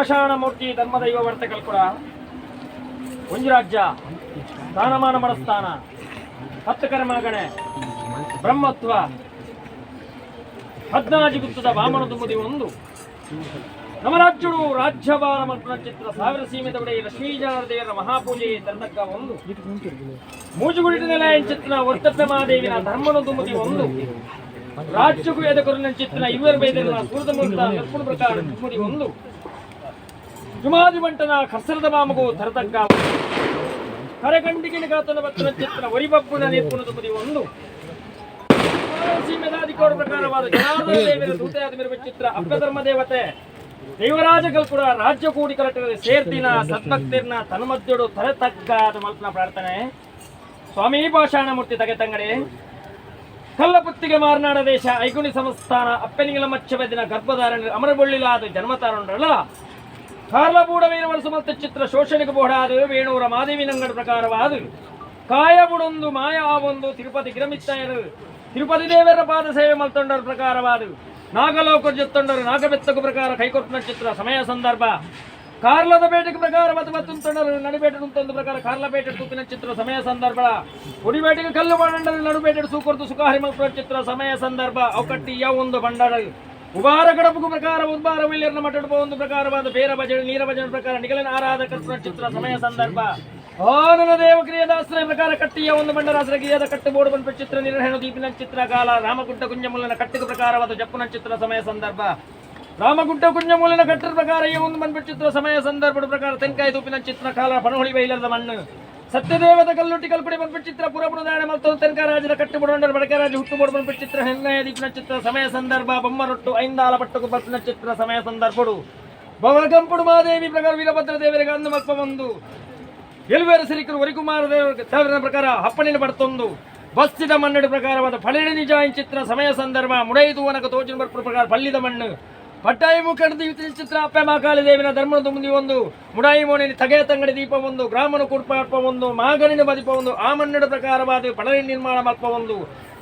ಪಾಷಾಣ ಮೂರ್ತಿ ಧರ್ಮದೈವ ವರ್ತಕಲ್ ಕೂಡ ಒಂಜಿ ರಾಜ್ಯ ಸ್ಥಾನಮಾನ ಮಡಸ್ಥಾನ ಹತ್ತು ಕರ್ಮಗಣೆ ಬ್ರಹ್ಮತ್ವ ಹದ್ನಾಜಿ ಗುತ್ತದ ವಾಮನ ದುಮುದಿ ಒಂದು ನಮರಾಜ್ಯಡು ರಾಜ್ಯಭಾರ ಮಲ್ಪುನ ಚಿತ್ರ ಸಾವಿರ ಸೀಮೆದ ಒಡೆ ಲಕ್ಷ್ಮೀಜಾನರ ದೇವರ ಮಹಾಪೂಜೆ ತರತಕ್ಕ ಒಂದು ಮೂಜುಗುಡಿ ನೆಲ ಚಿತ್ರ ವರ್ತಪ್ಪ ಮಹಾದೇವಿನ ಧರ್ಮನ ದುಮುದಿ ಒಂದು ರಾಜ್ಯಕ್ಕೂ ಎದಕೊರಿನ ಚಿತ್ರ ಇರುವರು ಬೈದರಿನ ಸೂರದ ಮೂರ್ತ ನಿರ್ಪುಣ ಪ್ರಕಾರ ದುಮುದಿ ಒಂದು ಜುಮಾದಿ ಬಂಟನ ಖರ್ಸರದ ಮಾಮಗು ತರತಕ್ಕ ಕರೆಗಂಡಿಗೆ ಗಾತನ ಬತ್ತನ ಚಿತ್ರ ಒರಿಬಬ್ಬುನ ನಿರ್ಪುಣ ದುಮುದಿ ಒಂದು ಸೀಮೆದಾಧಿಕೋರ ಪ್ರಕಾರವಾದ ಜನಾರ್ದನ ದೇವರ ದೂತೆಯಾದ ಮೆರುಗು ಚಿತ್ರ ಅಪ್ಪಧರ್ಮ ದೇವತೆ ದೇವರಾಜ ಕಲ್ಕುಡ ರಾಜ್ಯ ಕೂಡಿ ಕಲಟದ ಸೇರ್ದಿನ ಸದ್ಭಕ್ತಿರ್ನ ತನ್ಮಧ್ಯಡು ತರೆ ತಗ್ಗಾದ ಮಲ್ಪನ ಪ್ರಾರ್ಥನೆ. ಸ್ವಾಮಿ ಪಾಷಾಣಮೂರ್ತಿ ತಗೆ ತಂಗಡೆ ಕಲ್ಲಪುತ್ತಿಗೆ ಮಾರನಾಡ ದೇಶ ಐಗುಣಿ ಸಂಸ್ಥಾನ ಅಪ್ಪನಿಂಗಲ ಮಚ್ಚಬೆದಿನ ಗರ್ಭಧಾರಣ ಅಮರಬೊಳ್ಳಿಲಾದ ಜನ್ಮತಾರಂಡ್ರಲ್ಲ ಕಾರ್ಲಬೂಡ ವೀರವರಸು ಮತ್ತು ಚಿತ್ರ ಶೋಷಣೆಗೆ ಬೋಡಾದ ವೇಣೂರ ಮಾದೇವಿನಂಗಡ ಪ್ರಕಾರವಾದ ಕಾಯಬುಡೊಂದು ಮಾಯ ಆವೊಂದು ತಿರುಪತಿ ಗಿರಮಿತ್ತಾಯರು ತಿರುಪತಿ ದೇವರ ಪಾದ ಸೇವೆ ಮಲ್ತೊಂಡರ ಪ್ರಕಾರವಾದ ನಾಗಲೋಕ ಜೊತ್ತೊಂಡರು ನಾಗಬೆತ್ತಕು ಪ್ರಕಾರ ಕೈಕೊಟ್ಟಿನ ಚಿತ್ರ ಸಮಯ ಸಂದರ್ಭ ಕಾರ್ಲದ ಬೇಟೆಗೆ ಪ್ರಕಾರ ಮತ್ತು ಮತ್ತೊಂದು ನಡುಬೇಟೆ ಒಂದು ಪ್ರಕಾರ ಕಾರ್ಲಪೇಟೆ ತೂಪಿನ ಚಿತ್ರ ಸಮಯ ಸಂದರ್ಭ ಉಡಿಬೇಟೆಗೆ ಕಲ್ಲು ಬಂಡರು ನಡುಬೇಟೆ ಸೂಕೊರ್ತು ಸುಖಾರಿ ಮಲ್ಪುವ ಚಿತ್ರ ಸಮಯ ಸಂದರ್ಭ ಅವಕಟ್ಟಿ ಯಾವ ಒಂದು ಬಂಡಾರ ಉಬಾರ ಗಡಪುಗು ಪ್ರಕಾರ ಉದ್ಬಾರ ವಿಲ್ಯರ್ನ ಮಟ್ಟಡುವ ಒಂದು ಪ್ರಕಾರವಾದ ಬೇರ ಭಜನೆ ನೀರ ಭಜನೆ ಪ್ರಕಾರ ನಿಗಲನ ಆರಾಧಕರ ಚಿತ್ರ ಸಮಯ ಸಂದರ್ಭ ಆನನ ದೇವಕ್ರಿಯದಾಶ್ರಯ ಪ್ರಕಾರ ಕಟ್ಟಿಯ ಒಂದು ಬಂಡರಾಶ್ರಯ ಕ್ರಿಯದ ಕಟ್ಟು ಬೋರ್ಡ್ ಬಂದ ಚಿತ್ರ ನಿರ್ಣಯ ದೀಪಿನ ಚಿತ್ರಕಾಲ ರಾಮಗುಡ್ಡ ಕುಂಜಮುಲ್ಲನ ಕಟ್ಟಿಗೆ ಪ್ರಕಾರವಾದ ಜಪ್ಪುನ ಚಿತ್ರ ಸಮಯ ಸಂದರ್ಭ ರಾಮಗುಡ್ಡ ಕುಂಜಮೂಲಿನ ಕಟ್ಟರ ಪ್ರಕಾರ ಈ ಒಂದು ಬಂದ್ಬಿಟ್ಟು ಚಿತ್ರ ಸಮಯ ಸಂದರ್ಭದ ಪ್ರಕಾರ ತೆಂಕಾಯಿ ತೂಪಿನ ಚಿತ್ರಕಾಲ ಪಣಹುಳಿ ಬೈಲದ ಮಣ್ಣು ಸತ್ಯದೇವದ ಕಲ್ಲುಟ್ಟಿ ಕಲ್ಪಡಿ ಬಂದ್ಬಿಟ್ಟು ಚಿತ್ರ ಪುರಪುರ ಮತ್ತು ತೆನ್ಕರಾಜನ ಕಟ್ಟು ಬುಡಂಡರ ಬಡಕರಾಜ ಹುಟ್ಟು ಬೋಡು ಬಂದ್ಬಿಟ್ಟು ಚಿತ್ರ ಹೆಣ್ಣೆಯ ದೀಪಿನ ಚಿತ್ರ ಸಮಯ ಸಂದರ್ಭ ಬೊಮ್ಮರೊಟ್ಟು ಐಂದಾಲ ಪಟ್ಟಕು ಬತ್ತಿನ ಚಿತ್ರ ಸಮಯ ಸಂದರ್ಭಡು ಭವಗಂಪುಡು ಮಹಾದೇವಿ ಪ್ರಕಾರ ವೀರಭದ್ರ ದೇವರಿಗೆ ಅಂದು ಮಲ್ಪ ಒಂದು ಎಲ್ವೇರ ಸಿರಿಕರು ವರಿಕುಮಾರ ದೇವರ ಪ್ರಕಾರ ಹಪ್ಪಣಿನ ಪಡ್ತೊಂದು ಬಸ್ಸಿದ ಮನ್ನಡಿ ಪ್ರಕಾರವಾದ ಫಳಿನ ನಿಜ ಚಿತ್ರ ಸಮಯ ಸಂದರ್ಭ ಮುಡೈದು ತೋಚಿನ ಬರ್ಪುರ ಪ್ರಕಾರ ಪಲ್ಲಿದ ಮಣ್ಣು ಪಟ್ಟಾಯಿ ಮುಖಂಡ ಚಿತ್ರ ಅಪ್ಪೆ ಮಹಾಕಾಳಿ ದೇವಿನ ಧರ್ಮದ ಮುಂದೆ ಒಂದು ಮುಡಾಯಿ ಮೋನೆಯಲ್ಲಿ ತಗೆಯ ತಂಗಡಿ ದೀಪ ಒಂದು ಗ್ರಾಮನ ಕುರ್ಪಾರ್ಪ ಒಂದು ಮಾಗಣಿನ ಬದಿಪ ಒಂದು ಆ ಮನ್ನಡ ಪ್ರಕಾರವಾದ ಪಡಲಿ ನಿರ್ಮಾಣ ಮಲ್ಪ ಒಂದು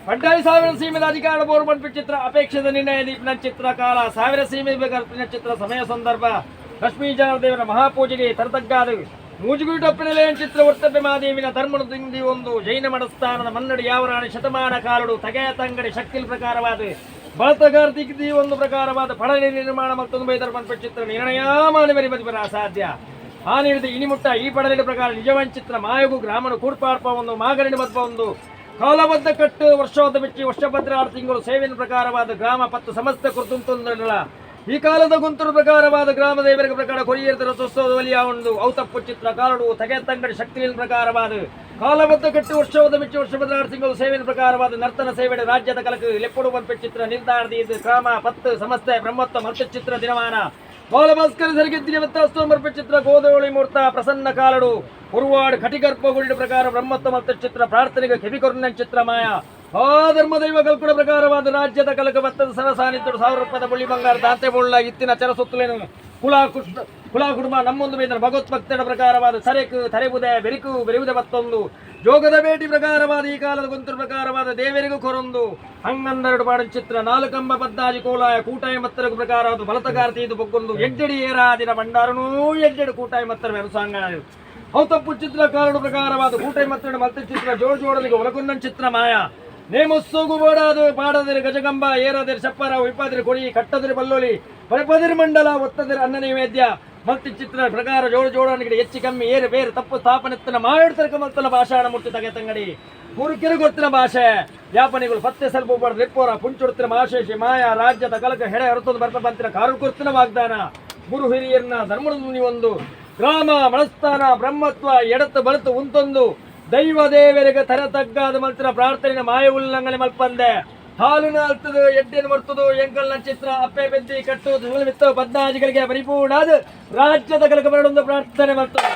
ಪಡ್ಡಾಯಿ ಸಾವಿರ ಸೀಮೆದ ಅಧಿಕಾರ ಬೋರ್ ಚಿತ್ರ ಅಪೇಕ್ಷಿತ ನಿರ್ಣಯ ದೀಪಿನ ಚಿತ್ರಕಾಲ ಸಾವಿರ ಸೀಮೆ ಚಿತ್ರ ಸಮಯ ಸಂದರ್ಭ ಲಕ್ಷ್ಮೀ ದೇವರ ಮಹಾಪೂಜೆಗೆ ತರತಗ್ಗಾದ ಮೂಜುಗುಟೊಪ್ಪಿನಲೆ ಚಿತ್ರ ವರ್ತವ್ಯ ಮಹಾದೇವಿನ ಧರ್ಮದ ದಿಂಡಿ ಒಂದು ಜೈನ ಮಠಸ್ಥಾನದ ಮನ್ನಡಿ ಯಾವರಾಣಿ ಶತಮಾನ ಕಾಲಡು ತಗೆಯ ತಂಗಡಿ ಶಕ್ತಿಲ್ ಪ್ರಕಾರವಾದ ಬಳತಗಾರ್ತಿಗೆ ಒಂದು ಪ್ರಕಾರವಾದ ಪಡಲಿ ನಿರ್ಮಾಣ ಮತ್ತೊಂದು ಬೈದರ್ ಪಂಪ ಚಿತ್ರ ನಿರ್ಣಯ ಮಾನವರಿ ಮದಿಪರ ಅಸಾಧ್ಯ ಆ ನೀಡಿದ ಇನಿಮುಟ್ಟ ಈ ಪಡಲಿನ ಪ್ರಕಾರ ನಿಜವಂಚಿತ್ರ ಮಾಯಗು ಗ್ರಾಮನು ಕೂರ್ಪಾರ್ಪ ಒಂದು ಮಾಗರಣಿ ಮದ್ಪ ಒಂದು ಕಾಲಬದ್ಧ ಕಟ್ಟು ವರ್ಷವಾದ ಬಿಚ್ಚಿ ವರ್ಷಭದ್ರ ಆರು ತಿಂಗಳು ಸೇವಿನ ಪ್ರಕಾರವಾದ ಗ್ರಾಮ ಪತ್ತು ಸಮಸ್ತ ಕುರ್ತುಂತೊಂದಲ್ಲ ಈ ಕಾಲದ ಗುಂತರು ಪ್ರಕಾರವಾದ ಗ್ರಾಮ ದೇವರಿಗೆ ಪ್ರಕಾರ ಕೊರಿಯರ್ ರಥೋತ್ಸವದ ಬಲಿಯ ಒಂದು ಔತಪ್ಪು ಚಿತ್ರ ಕಾರಡು ತಗೆ ತಂಗಡಿ ಶಕ್ತಿಯ ಪ್ರಕಾರವಾದ ಕಾಲಬದ್ಧ ಕಟ್ಟು ವರ್ಷವಾದ ಮಿಚ್ಚಿ ವರ್ಷಭದ್ರ ಆರು ತಿಂಗಳು ಸೇವಿನ ಪ್ರಕಾರವಾದ ನರ್ತನ ಸೇವೆಡೆ ರಾಜ್ಯದ ಕಲಕು ಲೆಪ್ಪಡು ಬಂಪ ಚಿತ್ರ ನಿರ್ಧಾರದ ಇದು ಗ್ರಾಮ ಪತ್ತು ಸಮಸ್ತೆ ಬ್ರಹ್ಮತ್ವ ಮರ್ತ ಚಿತ್ರ ದಿನಮಾನ ಬಾಲಭಾಸ್ಕರ ಸರಿಗೆದ್ದಿನ ಚಿತ್ರ ಗೋದೋಳಿ ಮೂರ್ತ ಪ್ರಸನ್ನ ಕಾಲಡು ಉರುವಾಡು ಘಟಿಗರ್ಭ ಗುಡಿ ಪ್ರಕಾರ ಬ್ರಹ್ಮತ್ವ ಮರ್ತ ಚಿತ್ರ ಪ್ರಾರ್ಥನೆಗೆ ಕೆವಿಕೊರ್ನ ಚಿತ್ರ ಮಾಯ ಆ ಧರ್ಮದೈವ ಕಲ್ಕುಡ ಪ್ರಕಾರವಾದ ರಾಜ್ಯದ ಕಲಕ ಭತ್ತದ ಸರಸಾನಿತ್ತು ಸಾವಿರ ರೂಪಾಯಿದ ಬುಳ್ಳಿ ಬಂಗಾರ ದಾಂತೆ ಬೊಳ್ಳ ಇತ್ತಿನ ಚರಸೊತ್ತುಲೇನು ಕುಲ ಕುಷ್ಟ ಕುಲ ಕುಟುಂಬ ನಮ್ಮೊಂದು ಬೇದನ ಭಗವತ್ ಭಕ್ತರ ಪ್ರಕಾರವಾದ ಸರೆಕು ತರೆಬುದೆ ಬೆರಿಕು ಬೆರೆಯುವುದೆ ಮತ್ತೊಂದು ಜೋಗದ ಬೇಟಿ ಪ್ರಕಾರವಾದ ಈ ಕಾಲದ ಗುಂತರ ಪ್ರಕಾರವಾದ ದೇವರಿಗೂ ಕೊರೊಂದು ಹಂಗಂದರಡು ಪಾಡ ಚಿತ್ರ ನಾಲ್ಕಂಬ ಪದ್ದಾಜಿ ಕೋಲಾಯ ಕೂಟಾಯ ಮತ್ತರಗು ಪ್ರಕಾರವಾದ ಬಲತಗಾರ್ತಿ ಇದು ಬೊಕ್ಕೊಂದು ಎಡ್ಡೆಡಿ ಏರಾದಿನ ಭಂಡಾರನೂ ಎಡ್ಡೆಡು ಕೂಟಾಯ ಮತ್ತರ ಅನುಸಾಂಗ ಔತಪ್ಪು ಚಿತ್ರ ಕಾರಡು ಪ್ರಕಾರವಾದ ಕೂಟಾಯ ಮತ್ತರಡು ಮತ್ತ ಚಿತ್ರ ಜೋಡ್ ಜೋಡಲಿಗೆ ಒಲಕುಂದನ್ ಚಿತ್ರ ಮಾಯ ನೇಮುಸ್ಸೋಗು ಬೋಡಾದು ಪಾಡದಿರು ಗಜಗಂಬ ಏರದಿರು ಚಪ್ಪರ ವಿಪಾದಿರು ಕೊಡಿ ಕಟ್ಟದಿರು ಬಲ್ಲೋಲಿ ಪರಪದಿರು ಮಂಡಲ ಒತ್ತದಿರು ಅನ್ನ ನೈವೇದ್ಯ ಭಕ್ತಿ ಚಿತ್ರ ಪ್ರಕಾರ ಜೋಡು ಜೋಡನಿಗೆ ಹೆಚ್ಚು ಕಮ್ಮಿ ಏರು ಬೇರು ತಪ್ಪು ಸ್ಥಾಪನೆತ್ತನ ಮಾಡಿರ್ತಕ್ಕ ಮತ್ತಲ ಭಾಷಾಣ ಮೂರ್ತಿ ತಗೆ ತಂಗಡಿ ಕುರುಕಿರು ಗೊತ್ತಿನ ಭಾಷೆ ವ್ಯಾಪನಿಗಳು ಪತ್ತೆ ಸ್ವಲ್ಪ ರಿಪ್ಪೋರ ಪುಂಚುಡ್ತಿನ ಮಾಶೇಷಿ ಮಾಯಾ ರಾಜ್ಯದ ಕಲಕ ಹೆಡೆ ಹೊರತೊಂದು ಬರ್ಪ ಬಂತಿನ ಕಾರು ಕುರ್ತಿನ ವಾಗ್ದಾನ ಗುರು ಹಿರಿಯರ್ನ ಧರ್ಮದ ಮುನಿ ಒಂದು ಗ್ರಾಮ ಮನಸ್ಥಾನ ಬ್ರಹ್ಮತ್ವ ಎಡತ್ತು ಬಲತು ಉಂತೊಂದು ದೈವ ದೇವರಿಗೆ ತರ ತಗ್ಗಾದ ಮಂತ್ರ ಪ್ರಾರ್ಥನೆ ಮಾಯ ಉಲ್ಲಂಘನೆ ಮಲ್ಪಂದೆ ಹಾಲು ನಾಲ್ತದು ಎಡ್ಡೆನು ಮರ್ತದು ಎಂಕಲ್ನ ಚಿತ್ರ ಅಪ್ಪೆ ಬೆದ್ದಿ ಕಟ್ಟು ಬಿತ್ತು ಪದ್ನಾಜಿಗಳಿಗೆ ಪರಿಪೂರ್ಣಾದ ರಾಜ್ಯದ ಕಲಕ ಬರಡೊಂದು ಪ್ರಾರ್ಥನೆ ಮಾಡ್ತದೆ.